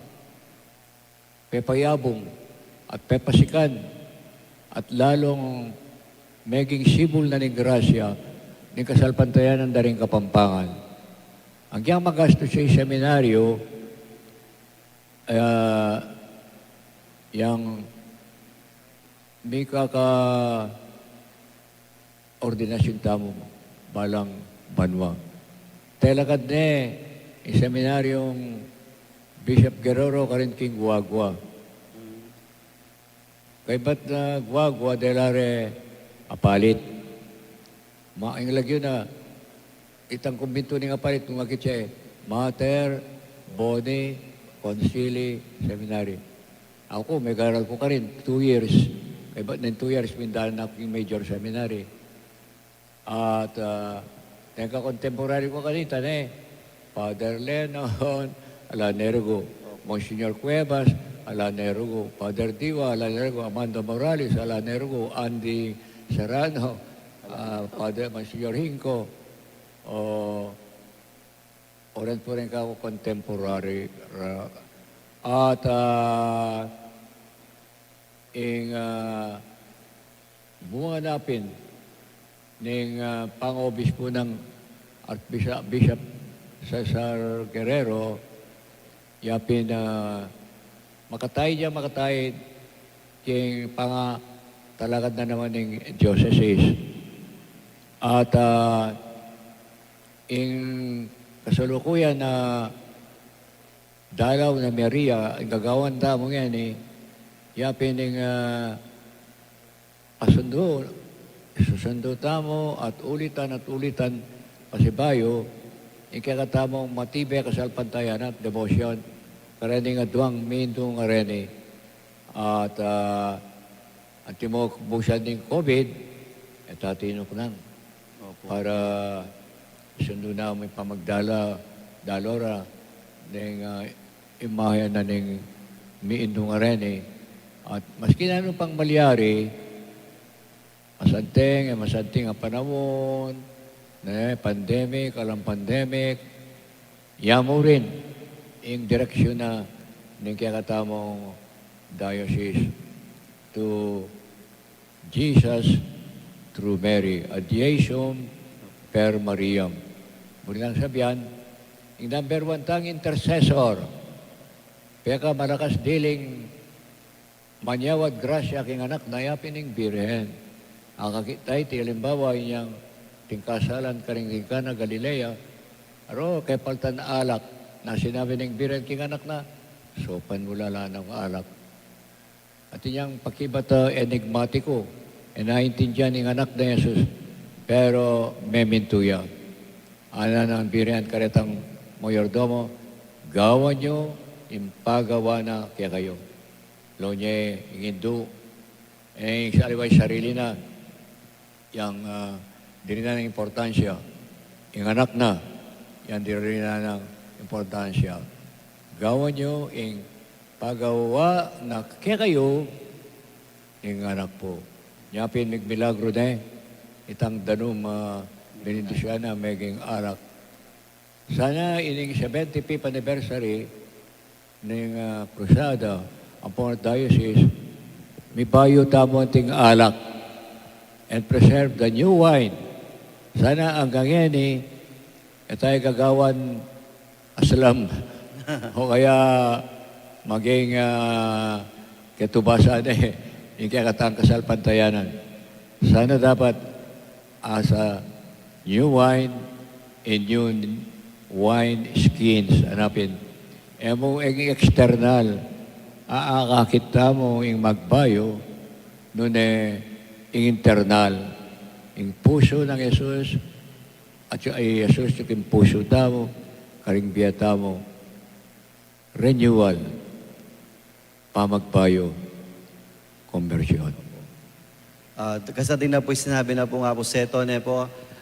pepayabung, at pepasikan, at lalung meging sibul na ning grasya ning kasalpantayanan da ring Kapampangan. Agyang magastus ya ing seminaryo, ah, yang mikaka ordinasyon tamu balang banua. Telakad ne ing seminaryong Bishop Guerrero karin king Guagua. Kaybat na Guagua, dela re apalit. Ma, ing lagyu na, itang kumbintu ning apalit, nung akit ya, Mater Boni Conciliis Seminari. Aku, megaral ku karin, two years. Kaybat ning two years, mindalan na ku king major seminary. At, ah, neng kakontemporary ku kanita ne, Father Lenon, ala ne rugu. Monsignor Cuevas, ala ne rugu. Father Diwa, ala ne rugu. Amando Morales, ala ne rugu. Andy Serrano, ah, Father Monsignor Hinco, o, oren pu rin kaku contemporary ra. At, ah, ing, ah, bunga na pin ning, ah, pangobispo nang Archbishop, Bishop Cesar Guerrero, ya pin, ah, makataid ya makataid king pangatalakad na naman ning diocese. At, ah, ing kasalukuyan na dalaw na Maria, ing gagawan tamu ngeni, ya pin ing, ah, asundu, susundu tamu at ulitan at ulitan pasibayu ing kekatamung matibe kasalpantayanan at debosyon kareng aduang miindu ngareni. At, ah, antimo busan ning COVID, e ta tinuknang. Opo. Para isundu na mu ing pamagdala, dalora, ning, ah, imahe na ning miindu ngareni. At maski nanu pang malyari, masanting, e masanting a panaun, ne, pandemic, alang pandemic, ya mu rin ing direksyun na ning kekatamung diocese to Jesus through Mary, Ad Iesum per Mariam. Buri nang sabian, ing number one tang intercessor, peka malakas diling manyawad grasya king anak na, ya pin ing Birhen. Akakit ta iti alimbawa inyang tingkasalan karing king Cana Galilea, aro kepaltan alak, na sinabi ning Birhen king anak na, "Saupan mu la la nang alak." At inyang pakibat a enigmatiko, e naintindian ning anak na Jesus, pero memintu ya. Ngana nang Birhen karetang mayordomo, "Gawan yu ing pagawa na kekayu." Lawen ye ing indu, e, ing aliwa ing sarili na, yang, ah, dirinan nang importansya, ing anak na, yang dirinan nang importansya. "Gawan yu ing pagawa na kekayu ning anak pu." Nya pin migmilagru ne itang danum, ah, benedisyon na meging alak. Sana ining seventy-fifth anniversary ning, ah, Crusada, ampong diocese, mibayu tamu anting alak and preserve the new wine. Sana anggang ngeni, e taya gagawan aslam. O kaya maging, ah, ketubasan, e, ing kekatang kasalpantayanan. Sana dapat as a new wine in new wine skins, ngana pin. E mu ing external, a, akakit tamu ing magbayu, nune ing internal, ing pusu nang Jesus, at i Jesus king pusu tamu, karing bie tamu. Renewal, pamagbayu, kombersyon. Ah, kasadi na pu ing sinabi na pu nang Apo Seto, ne pu,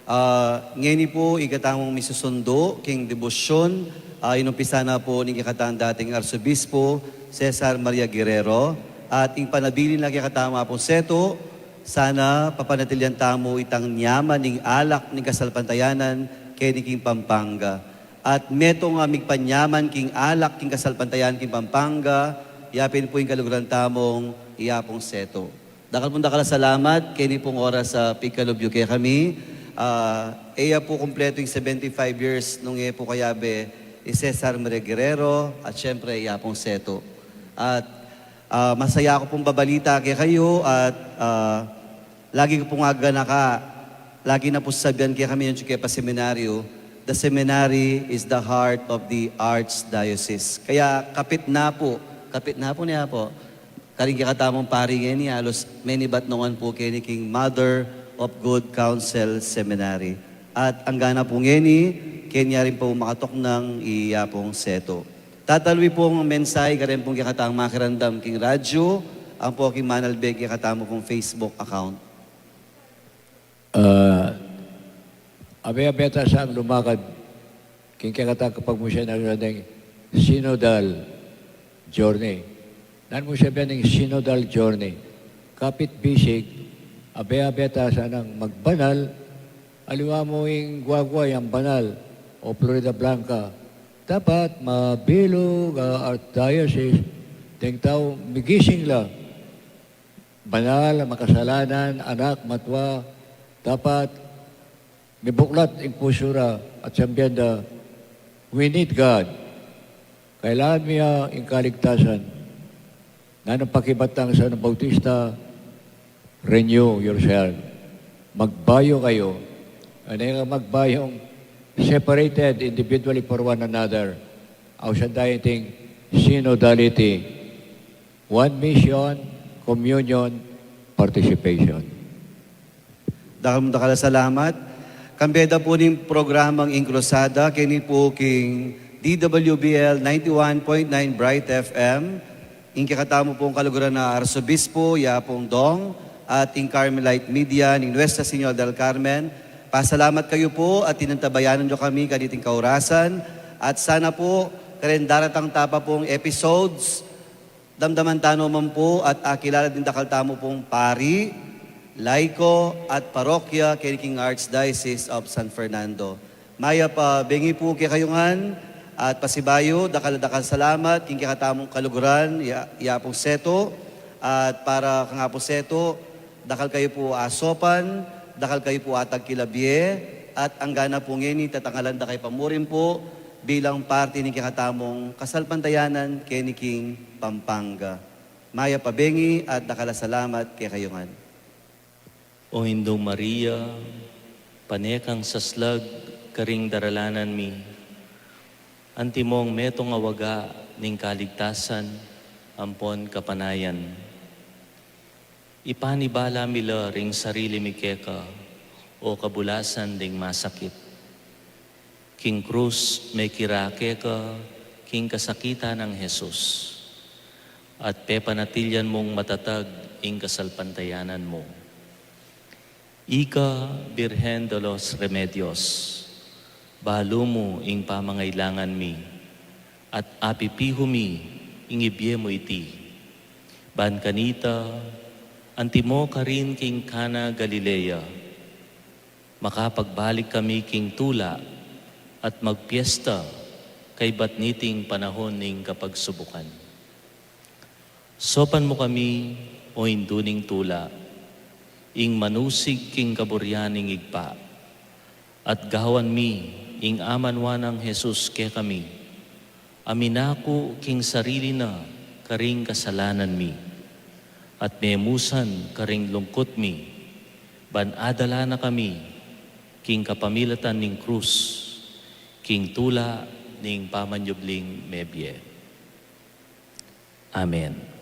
Ah, ngeni pu, ika tamung misusundu king debosyon, ah, inumpisa na pu ning kekatang dating Arsobispo Cesar Maria Guerrero, at ing panabilin na kekatamu pung setu, sana papanatilian tamu itang nyaman ning alak ning kasalpantayanan keni king Pampanga. At metung a migpanyaman king alak king kasalpantayanan king Pampanga, yapin pu ing kaluguran tamung iya pung setu. Dakal pung dakal a salamat keni pung oras a pikalub yu kekami. Ah, e ya pu kumpletu ing seventy-five years nung e pu kayabe i Cesar Maria Guerrero at siyempre iya pung setu. At, ah, masaya ku pung babalita kekayu at, ah, lagi ku pung aganaka, lagi na pu sabian kekami nung atsu ke pa seminaryo, "The seminary is the heart of the Archdiocese." Kaya kapit na pu, kapit na pu niya pu. Karing kekatamung pari ngeni, halos menibat na ngan pu keni king Mother of Good Counsel Seminary. At angga na pu ngeni, keni ya rin pu makatuknang iya pung setu. Tatalui pung mensahe karin pung kekatang makiramdam king radyu, ampo king manalbe kekatamu pung Facebook account. Ah, abe-abe ta sang lumakad king kekatang kapagmusian a ding synodal journey. Nanu mu sabian ning synodal journey? Kapit bisig, abe-abe ta sanang magbanal, aliwa mu ing guagua yang banal o Floridablanca. Dapat mabilug a archdiocese, deng tau migising la. Banal, makasalanan, anak, matwa, dapat mibuklat ing pusu ra at sambian da, "We need God." Kailangan mi ya ing kaligtasan. Nanung pakibat nang San Bautista, "Renew yourself." Magbayu kayu. Ano yung magbayung separated individually for one another? Ausan tayo ting synodality. One mission, communion, participation. Dakal mu dakal a salamat. Kambe da pu ning programang Ing Krusada, keni pu king D W B L ninety-one point nine Bright F M, ing kekatamu pung kaluguran a Arsobispo, ya pung Dong, at ing Carmelite Media ning Nuestra Señora del Carmen. Pasalamat kayu pu at tinantabayanan yu kami kaniting kaurasan, at sana pu, karing daratang tapa pung episodes, damdaman tana man pu at akilala ding dakal tamu pung pari, laiko, at parokya keni king Archdiocese of San Fernando. Mayap a bengi pu kekayu ngan, at pasibayu, dakal a dakal a salamat king kekatamung kaluguran, ya, ya pung setu, at para kang Apo Setu, dakal kayu pu asopan, dakal kayu pu atagkilabie, at angga na pu ngeni tatangalan da kayu pa murin pu bilang parti ning kekatamung kasalpantayanan keni king Pampanga. Mayap a bengi at dakal a salamat kekayu ngan. O Indung Maria, pane kang saslag karing daralanan mi, antimong metung a waga ning kaligtasan ampon kapanayan. Ipanibala mi la ring sarili mi keka, o kabulasan ding masakit. King krus mekirake ka king kasakitan nang Jesus, at pepanatilyan mung matatag ing kasalpantayanan mu. Ika, Birhen de los Remedios, balu mu ing pamangailangan mi, at apipihu mi ing ibie mu iti. Ban kanita, antimo karin king Cana, Galilea, makapagbalik kami king tula at magpiesta kaybat niting panahon ning kapagsubukan. Saupan mu kami, o Indu ning tula, ing manusig king kaburian ning Ibpa, at gawan mi ing amanwan nang Jesus kekami, a minaku king sarili na karing kasalanan mi, at memusan karing lungkut mi, ban adala na kami king kapamilatan ning krus, king tula ning pamanyubling mebie. Amen.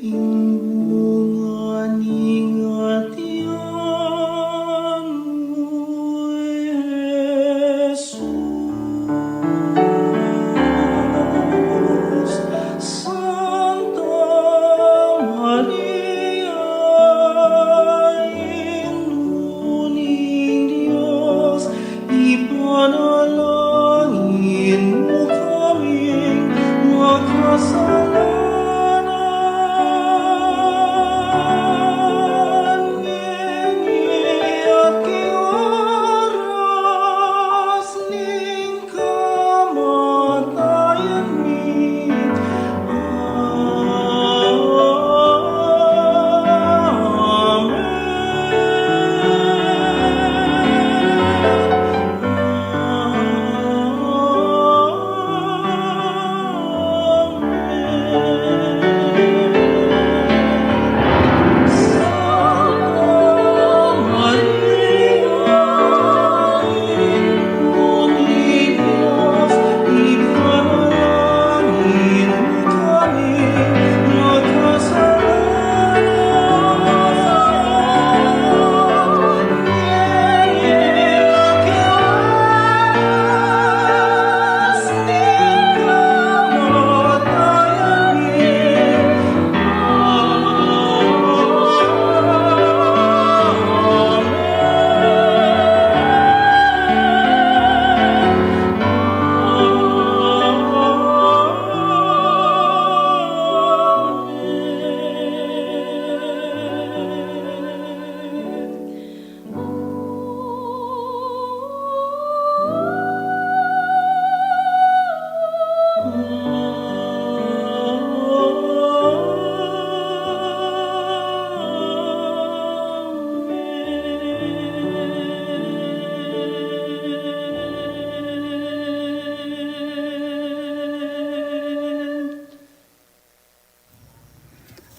Ing bunga ning atian mu, Jesus. Santa Maria, Indu ning Dios, ipanalangin mu kaming makasalanan, ngeni at king oras ning kamatayan mi. Amen.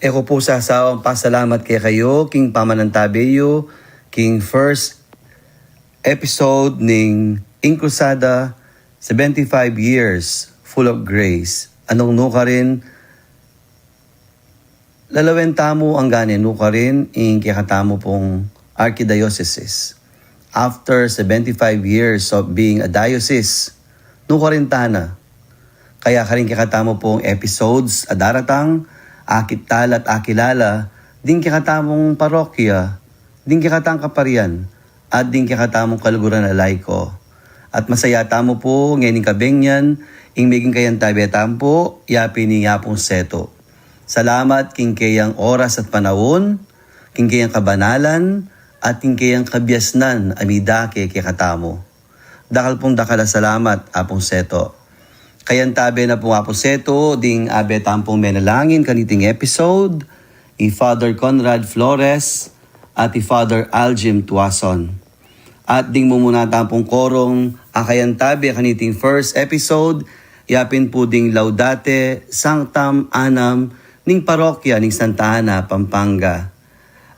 E ku pu sasawang pasalamat kekayu king pamanantabe yu king first episode ning Inkrusada, seventy-five years full of grace. Anung nukarin, lalawen tamu anggang nukarin ing kekatamu pung archidioceses. After seventy-five years of being a diocese, nukarin tana. Kaya karing kekatamu pung episodes a daratang, akit tala at akilala ding kekatamung parokya, ding kekatang kaparian, at ding kekatamung kaluguran a laiko. At masaya tamu pu ngening kabenyan ing meging kayantabe tamu pu, yapin i Apung Setu. Salamat king keyang oras at panaun, king keyang kabanalan, at king keyang kabiasnan a midake kekatamu. Dakal pung dakal a salamat, Apung Setu. Kayantabe na pung Apung Setu ding abe tampung menalangin kaniting episode, i Father Conrad Flores at i Father Aljim Tuason. At ding mumuna tampung korong a kayantabe kaniting first episode, yapin pu ding Laudate Sanctam Annam ning parokya ning Santa Ana, Pampanga.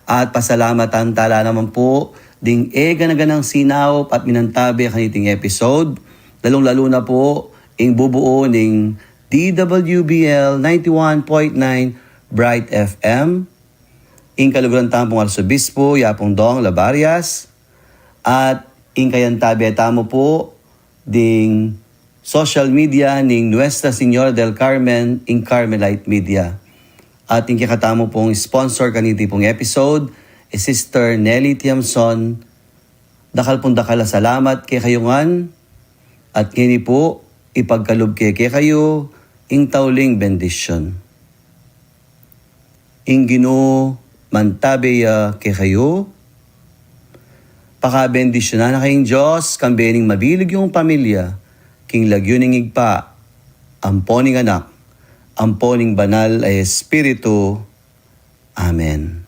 At pasalamatan tala naman pu ding e gana-ganang sinaup at minantabe kaniting episode, lalung-lalu na pu ing bubuu ning D W B L ninety-one point nine Bright F M, ing kaluguran tampung Arsobispo, i Apung Dong Labarias, at ing kayantabe tamu pu ding social media ning Nuestra Señora del Carmen, ing Carmelite Media. At ing kekatamu pung sponsor kaniti pung episode, i Sister Nelly Tiamson. Dakal pung dakal a salamat kekayu ngan, at ngeni pu, ipagkalub ke kekayu ing tauling bendisyun. Ing Ginu mantabe ya kekayu, pakabendisyunan na kayung Dios, kambe ning mabilug yung pamilya, king lagyu ning Ibpa, ampo ning Anak, ampo ning Banal a Espiritu. Amen.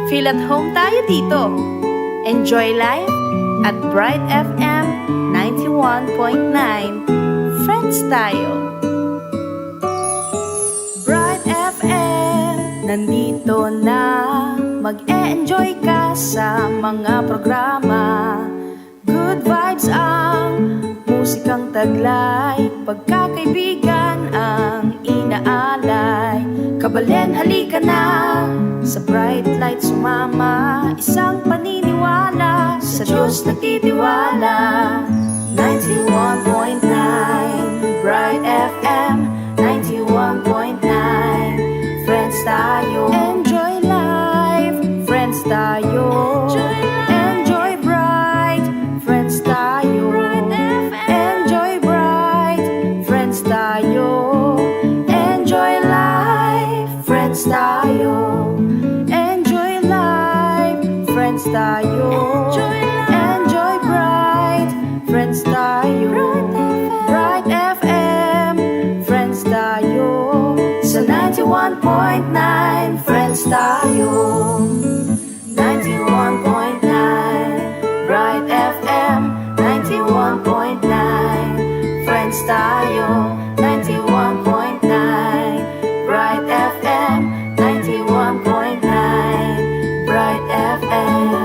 Feel at home tayo dito. Enjoy life at Bright F M ninety-one point nine. Friends tayo. Bright F M, nandito na. Mag-e-enjoy ka sa mga programa. Good vibes ang musikang taglay, pagkakaibigan ang inaalay. Kabalen, halika na sa Bright Light sumama. Isang paniniwala sa Diyos nagtitiwala. Ninety-one point nine Bright F M, ninety-one point nine Friends tayo. Enjoy life, friends tayo. Enjoy Bright, friends tayo. Enjoy Bright, friends tayo. Enjoy life, friends tayo. Enjoy life, friends tayo. Enjoy Bright, friends tayo. Bright F M, friends tayo. Sa ninety-one point nine, friends tayo. Ninety-one point nine Bright F M, ninety-one point nine Friends tayo. Ninety-one point nine Bright F M, ninety-one point nine Bright F M.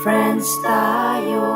Friends tayo.